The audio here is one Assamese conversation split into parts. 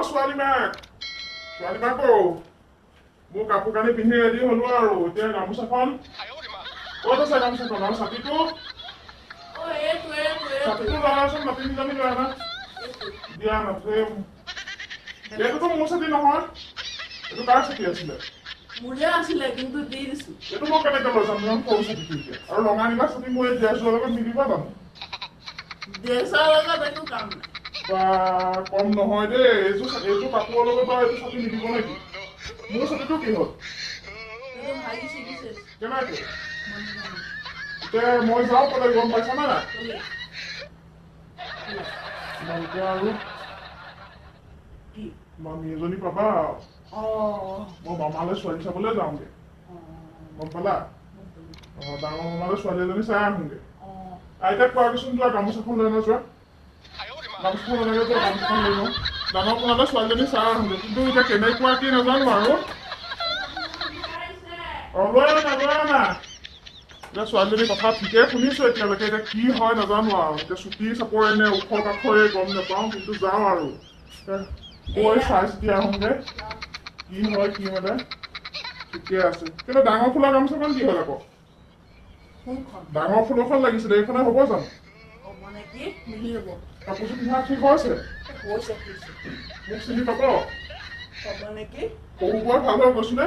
অ ছোৱালী মাক, ছোৱালী মাক অ, মোৰ কাপোৰ কানি পিন্ধি ৰেডি হলো আৰু। এতিয়া গামোচাখন ক'ত আছে? গামোচাখন আৰু ছাতিটো, ছাতিটো লগাচোন। নাতিনীজনী লৈ আনা দিয়া। এইটোতো মোৰ ছাতি নহয়, এইটো কাৰ ছাতি আছিলে? মোৰে আছিলে, কিন্তু দি দিছো। এইটো মই কেনেকে লৈ যাম? ইমান সৰু ছাতিটো এতিয়া। আৰু ৰঙা নীলা ছাতি মোৰ এই ড্ৰেছযোৰৰ লগত মিলিব জানো? ড্ৰেছৰ লগত একো কাম নাই বা কম নহয় দেই। এইযোৰ কাপোৰৰ লগত বাৰু এইটো ছাতি মিলিব নেকি? মোৰ ছাতিটো কি হ'ল? কেনেকে এতিয়া মই যাওঁ ক'লে গম পাইছা নে নাই তোমালোকে? আৰু মামী এজনী পাবা। মই মামালৈ ছোৱালী চাবলৈ যাওঁগে, গম পালা? অ, ডাঙৰ মামালৈ ছোৱালী এজনী চাই আহোঁগে। আইতাক কোৱাগৈচোন, যোৱা, গামোচাখন লৈ আনা। যোৱা, গামোচাখন আনাগে যোৱা, গামোচাখন লৈ লওঁ। ডাঙৰ মামালৈ ছোৱালীজনী চাই আহোঁগে, কিন্তু এতিয়া কেনেকুৱা কি নাজানো আৰু। অ, লৈ আনা, লৈ আনা। এতিয়া ছোৱালীজনীৰ কথা ঠিকেই শুনিছো এতিয়ালৈকে, এতিয়া কি হয় নাজানো আৰু। এতিয়া চুটি চাপৰে নে ওখ কাষৰে গম নাপাওঁ, কিন্তু যাওঁ আৰু গৈ চাই চিতি আহোঁগে কি হয় কি মানে। ঠিকে আছে, কিন্তু ডাঙৰ ফুলৰ গামোচাখন কি হ'ল আকৌ? ডাঙৰ ফুলৰখন লাগিছিলে, এইখনে হ'ব জানো? কাপোৰযোৰ পিন্ধা ঠিক হৈছে? মোক চিনি পাব? সৰু বৰ ভাল হৈ গৈছো নে?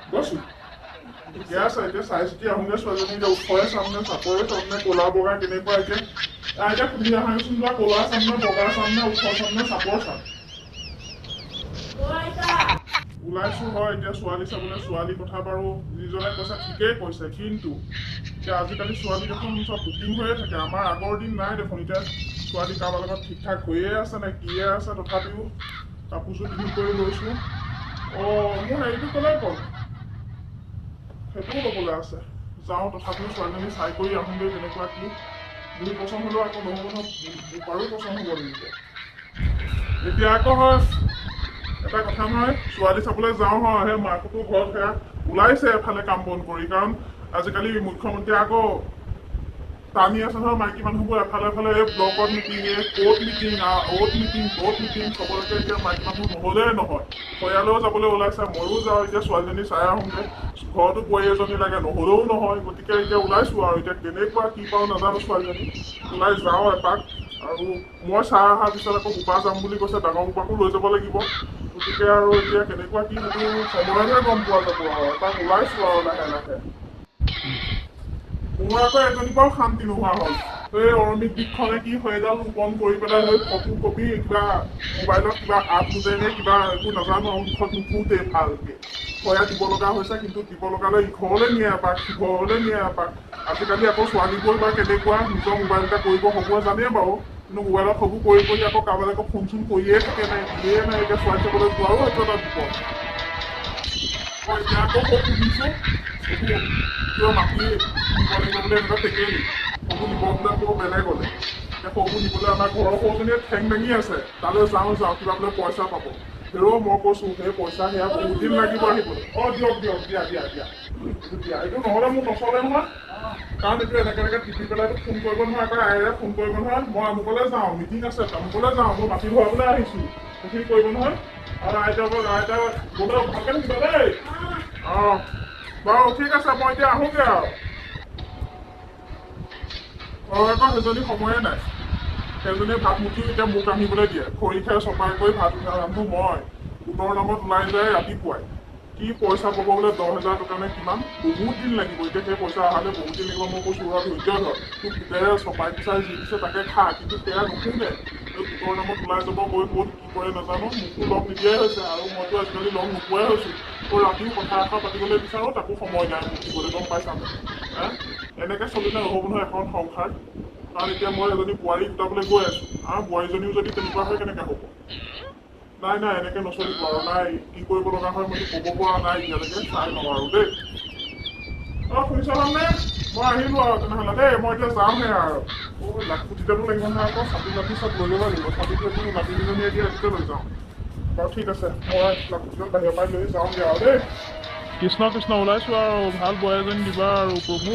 গৈছো, ঠিকে আছে। এতিয়া চাই চিতি আহোঁগে ছোৱালীজনী। এতিয়া ওখৰে চাম নে চাপৰে চাম নে ক'লা বগা কেনেকুৱা? এতিয়া আইতাক সুধি আহাচোন যোৱা, ক'লা চাম নে বগা চাম নে ওখ চাম নে চাপৰ চাম? ওলাইছো হয় এতিয়া ছোৱালী চাবলৈ। ছোৱালী কথা বাৰু যিজনে কৈছে ঠিকেই কৈছে, কিন্তু এতিয়া আজিকালি ছোৱালী দেখোন চব বুকিং হৈয়ে থাকে, আমাৰ আগৰ দিন নাই দেখোন। এতিয়া ছোৱালী কাৰোবাৰ লগত ঠিক ঠাক হৈয়ে আছে নে কিয়ে আছে? তথাপিও কাপোৰযোৰ পিন্ধি কৰি লৈছো। অ, মোৰ হেৰিটো ক'লে গ'ল? সেইটোও ল'বলৈ আছে। যাওঁ, তথাপিও ছোৱালীজনী চাই কৰি আহোঁগৈ কেনেকুৱা কি। মোৰ পচন্দ হ'লেও আকৌ নহ'ব নহয়, বোপাৰো পচন্দ হ'ব লাগিব। এতিয়া আকৌ হয় এটা কথা নহয়, ছোৱালী চাবলৈ যাওঁ হয়, সেই মাকোতো ঘৰত সেয়া ওলাইছে এফালে কাম বন কৰি, কাৰণ আজিকালি মুখ্যমন্ত্ৰীয়ে আকৌ টানি আছে নহয় মাইকী মানুহবোৰ এফালে এফালে। এই ব্লকত মিটিং, এই ক'ত মিটিং, অ'ত মিটিং, ত'ত মিটিং, চবলৈকে এতিয়া মাইকী মানুহ নহ'লে নহয়। সয়ালৈও যাবলৈ ওলাইছে, ময়ো যাওঁ এতিয়া ছোৱালীজনী চাই আহোঁগৈ। ঘৰতো বোৱাৰী এজনী লাগে, নহ'লেও নহয়। গতিকে এতিয়া ওলাইছোঁ আৰু, এতিয়া কেনেকুৱা কি পাওঁ নাজানো। ছোৱালীজনী ওলাই যাওঁ এপাক আৰু মই চাই অহাৰ পিছত আকৌ বোপা যাম বুলি কৈছে, ডাঙৰ বোপাকো লৈ যাব লাগিব। গতিকে আৰু এতিয়া কেনেকুৱা কি সেইটো সময়তহে গম পোৱা যাব আৰু। এপাক ওলাইছোঁ আৰু লাহে লাহে। মোৰ আকৌ এজনীৰ পৰাও শান্তি নোহোৱা হ'ল। এই অৰমিত দীক্ষণে কি সেইডাল ৰোপণ কৰি পেলাই সেই ফটো কপি কিবা মোবাইলত কিবা আপ নে কিবা একো নাজানো আৰু, মুখত নুফুটেই ভালকে। সেয়া দিব লগা হৈছে, কিন্তু দিব লগালে ইঘৰলৈ নিয়ে এপাক, সিঘৰলৈ নিয়ে এপাক। আজিকালি আকৌ ছোৱালীবোৰ বা কেনেকুৱা, নিজৰ মোবাইল এটা কৰিব সকলোৱে জানেই বাৰু, কিন্তু মোবাইলত সেইবোৰ কৰি কৰি আকৌ কাৰোবালৈ আকৌ ফোন চোন কৰিয়ে থাকে নাই কিয়ে নাই। এতিয়া ছোৱালী চাবলৈ যোৱাৰো সেইটো এটা বিপদ। এতিয়া আকৌ খুব শুনিছোঁ কিয় মাটি নিব লাগিব বোলে, এনেকুৱা টেকেলি সেইবোৰ নিব বোলে আকৌ বেলেগলে। এতিয়া সেইবোৰ নিবলৈ আমাৰ ঘৰৰ সৰুজনীয়ে ঠেং দাঙি আছে, তালৈ যাওঁ যাওঁ, কিবা বোলে পইচা পাব। হেৰৌ, মই কৈছোঁ সেই পইচা সেয়া বহুত দিন লাগিব আহিবলৈ। অ, দিয়ক দিয়ক, দিয়া দিয়া দিয়া, এইটো দিয়া। এইটো নহ'লে মোৰ নচলে নহয়, কাৰণ এইটো এনেকে এনেকে টিপি পেলাই ফোন কৰিব নহয়, আকৌ আইৰে ফোন কৰিব নহয়, মই আমুকলৈ যাওঁ, মিটিং আছে, তামুকলৈ যাওঁ, মই মাটি ভৰাবলৈ আহিছোঁ, সেইখিনি কৰিব নহয়। আৰু আইতা গ'লে ভালকে থাকিবা দেই। অঁ বাৰু ঠিক আছে, মই এতিয়া আহোঁগৈ আৰু। ঘৰৰ আকৌ সেইজনী সময়ে নাই, সেইজনীয়ে ভাত মুঠিও এতিয়া মোক ৰান্ধিবলৈ দিয়ে। খৰি খেৰ চপাই কৰি ভাত ৰান্ধো মই। গোটৰ নামত ওলাই যায় ৰাতিপুৱাই, কি পইচা পাব বোলে 10,000 টকা নে কিমান, বহুত দিন লাগিব। এতিয়া সেই পইচা অহালৈ বহুত দিন লাগিব। মই কৈছোঁ ৰ, ধৈৰ্য ধৰ, তোক গোটেৰে চপাই পিচাই যি দিছে তাকে খা, কিন্তু সেয়া নুশুনে। গোটৰ নামত ওলাই যাব, গৈ ক'ত কি কৰে নাজানো। মোকো লগ নিদিয়াই হৈছে আৰু মইতো আজিকালি লগ নোপোৱাই হৈছোঁ। তো ৰাতিও কথা এষাৰ পাতিবলৈ বিচাৰোঁ, তাকো সময় নাই মোক দিবলৈ, গম পাইছা হা? এনেকৈ চলিলে নহ'ব নহয় এখন সংসাৰ। কাৰণ এতিয়া মই এজনী বোৱাৰী গোটাবলৈ গৈ আছোঁ, আৰু বোৱাৰীজনীও যদি তেনেকুৱা হয় কেনেকৈ হ'ব? নাই নাই, এনেকৈ নচলিব আৰু। নাই, কি কৰিব লগা হয় মইতো ক'ব পৰা নাই এতিয়ালৈকে, চাই লওঁ আৰু দেই। অ শুনিছানে? মই আহিলোঁ আৰু তেনেহ'লে দেই, মই এতিয়া যাওঁহে আৰু। অ' লাখুটিডালো লাগিব নহয় আকৌ, ছাতি লাঠি চব লৈ যাব লাগিব। ছাতিটো একো নাতিনীজনীয়ে দিয়া এইটোকে লৈ যাওঁ বাৰু। ঠিক আছে, মই লাখুটিডাল বাহিৰৰ পৰাই লৈ যাওঁগৈ আৰু দেই। কৃষ্ণ কৃষ্ণ, ওলাইছোঁ আৰু। ভাল বোৱাৰী এজনী দিবা আৰু প্ৰভু।